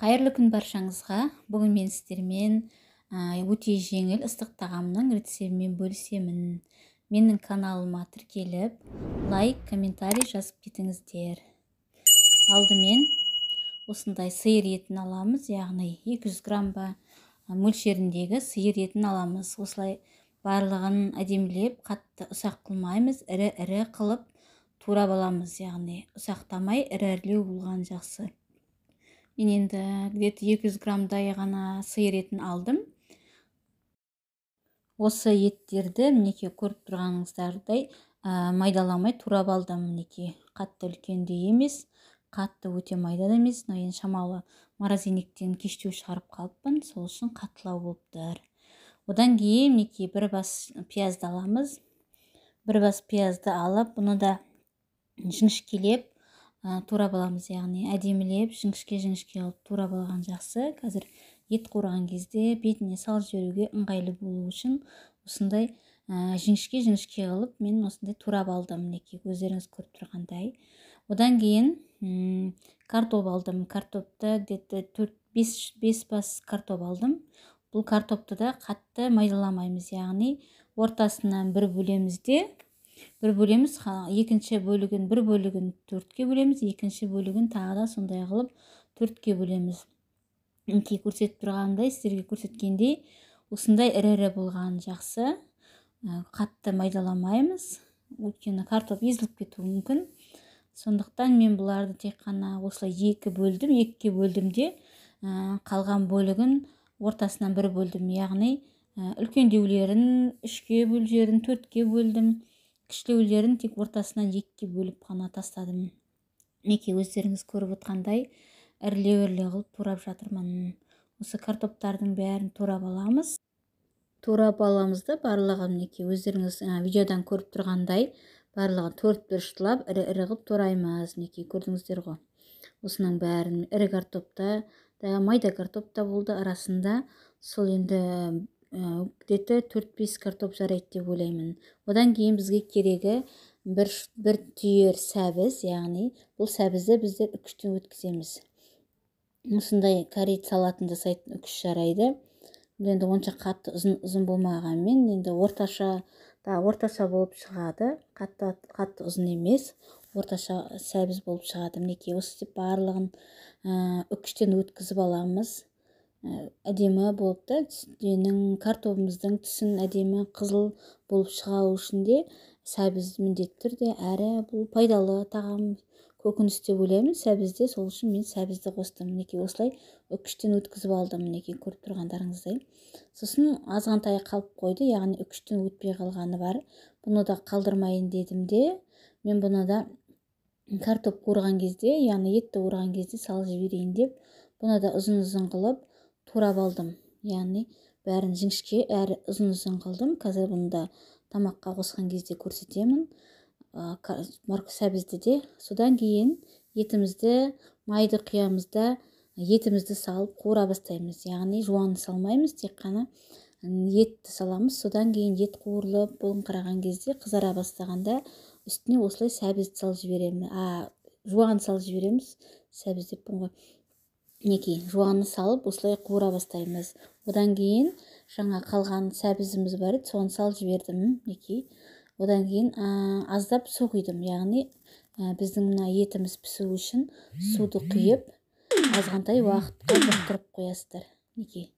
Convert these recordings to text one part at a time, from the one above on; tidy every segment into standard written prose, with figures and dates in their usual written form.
Қайырлы күн баршаңызға. Бүгін мен сіздермен өте жеңіл ыстық тағамның рецебімен бөлісемін. Менің каналыма тіркеліп, лайк, комментарий жазып кетіңіздер. Алдымен осындай сиыр етін аламыз, яғни 200 грамм ба мөлшеріндегі сиыр етін аламыз. Осылай барлығын әдемілеп, қатты ұсақ қылмаймыз, ірі-ірі қылып турап аламыз, яғни ұсақтамай ірі-ірілеу болған жақсы. Мен енді где-то 200 граммдай ғана сиыр етін алдым. Осы еттерді мінекей көріп тұрғаныңыздардай майдаламай турап алдым. Мінекей қатты үлкен де емес, қатты өте майда да емес. Мынау енді шамалы морозильниктен кештеу шығарып қалыппын, сол үшін қаттылау болып тұр. Одан кейін мінекей бір бас пиязды аламыз. Бір бас пиязды алып, бұны да жіңішкелеп турап аламыз, яғни әдемілеп жіңішке-жіңішке қылып турап алған жақсы. Қазір ет қуырған кезде бетіне салып жіберуге ыңғайлы болу үшін осындай жіңішке-жіңішке қылып мен осындай турап алдым, мінекей өздеріңіз көріп тұрғандай. Одан кейін картоп алдым. Картопты где-то 4-5 бас картоп алдым. Бұл картопты да қатты майдаламаймыз, яғни ортасынан бір бөлеміз де, бір бөлеміз, екінші бөлігін, бір бөлігін төртке бөлеміз, екінші бөлігін тағы да сондай қылып төртке бөлеміз. Мінекей көрсетіп тұрғандай, сіздерге көрсеткендей, осындай ірі-ірі болған жақсы. Қатты майдаламаймыз, өйткені картоп езіліп кетуі мүмкін. Сондықтан мен бұларды тек қана осылай екі бөлдім, екіге бөлдім де, қалған бөлігін ортасынан бір бөлдім, яғни үлкендеулерін үшке бөліп жібердім, төртке бөлдім. Кішілеулерін тек ортасынан екіге бөліп қана тастадым. Мінекей өздеріңіз көріп отқандай ірілеу-ірілеу қылып турап жатырмын. Осы картоптардың бәрін турап аламыз. Турап аламыз да барлығын мінекей өздеріңіз видеодан көріп тұрғандай барлығын төрт бұрыштылап ірі-ірі қылып тураймыз. Мінекей көрдіңіздер ғой. Осының бәрін ірі картопта да, майда картоп та болды арасында. Сол енді где-то 4-5 картоп жарайды деп ойлаймын. Одан кейін бізге керегі бір түйір сәбіз, яғни бұл сәбізді біздер үкіштен өткіземіз. Осындай корей салатын жасайтын үкіш жарайды. Бұл енді онша қатты ұзын болмағанмен, енді орташа болып шығады. Қатты, қатты ұзын емес, орташа сәбіз болып шығады. Мінекей осы деп барлығын үкіштен өткізіп аламыз. Әдемі болып та, ненің картобымыздың түсін әдемі қызыл болып шығу үшін де сәбіз міндетті түрде, әрі бұл пайдалы тағам, көкөніс деп ойлаймын сәбізде, сол үшін мен сәбізді қостым. Мінекей осылай үкіштен өткізіп алдым, мінекей көріп тұрғандарыңыздай. Сосын азғантай қалып қойды, яғни үкіштен өтпей қалғаны бар. Бұны да қалдырмайын дедім де, мен бұны да картоп қуырған кезде, яғни етті қуырған кезде салып жіберейін деп, бұны да ұзын-ұзын қылып турап алдым. Яғни бәрін жіңішке әрі ұзын-ұзын қылдым. Қазір бұны да тамаққа қосқан кезде көрсетемін. Сәбізді де. Содан кейін етімізді, майды құямыз да, етімізді салып қуыра бастаймыз. Яғни жуанын салмаймыз, тек қана етті саламыз. Содан кейін ет қуырылып, болыңқыраған кезде, қызара бастағанда үстіне осылай сәбізді салып жіберемін. Жуанын салып жібереміз, сәбіз деппін ғой. Мінекей жуанын салып осылай қуыра бастаймыз. Одан кейін жаңа қалған сәбізіміз бар еді, соны салып жібердім. Мінекей. Одан кейін аздап су құйдым, яғни біздің мына етіміз пісу үшін суды құйып, азғантай уақытқа бұқтырып қоясыздар. Мінекей.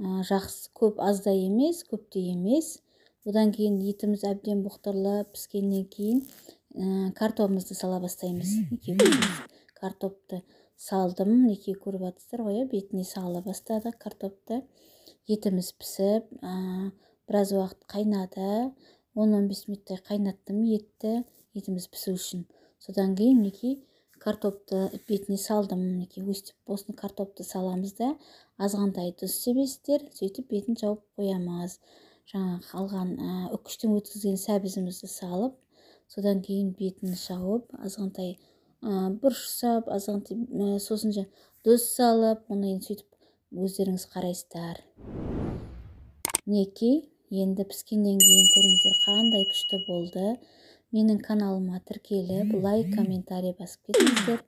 Жақсы, көп аз да емес, көп те емес. Одан кейін етіміз әбден бұқтырылып піскеннен кейін картобымызды сала бастаймыз. Мінекей картопты салдым, мінекей көріп жатсыздар ғой, бетіне сала бастадық картопты. Етіміз пісіп, біраз уақыт қайнады. 10-15 минуттай қайнаттым етті, етіміз пісу үшін. Содан кейін мінекей картопты бетіне салдым. Мінекей өстіп осыны картопты саламыз да, азғантай тұз себесіздер, сөйтіп бетін жауып қоямыз. Жаңа қалған үкіштен өткізген сәбізімізді салып, содан кейін бетін жауып, азғантай бұрыш салып, азғантай, сосын тұз салып, оны енді сөйтіп өздеріңіз қарайсыздар. Мінекей енді піскеннен кейін көріңіздер қандай күшті болды. Менің каналыма тіркеліп, лайк, комментарий басып кетіңіздер.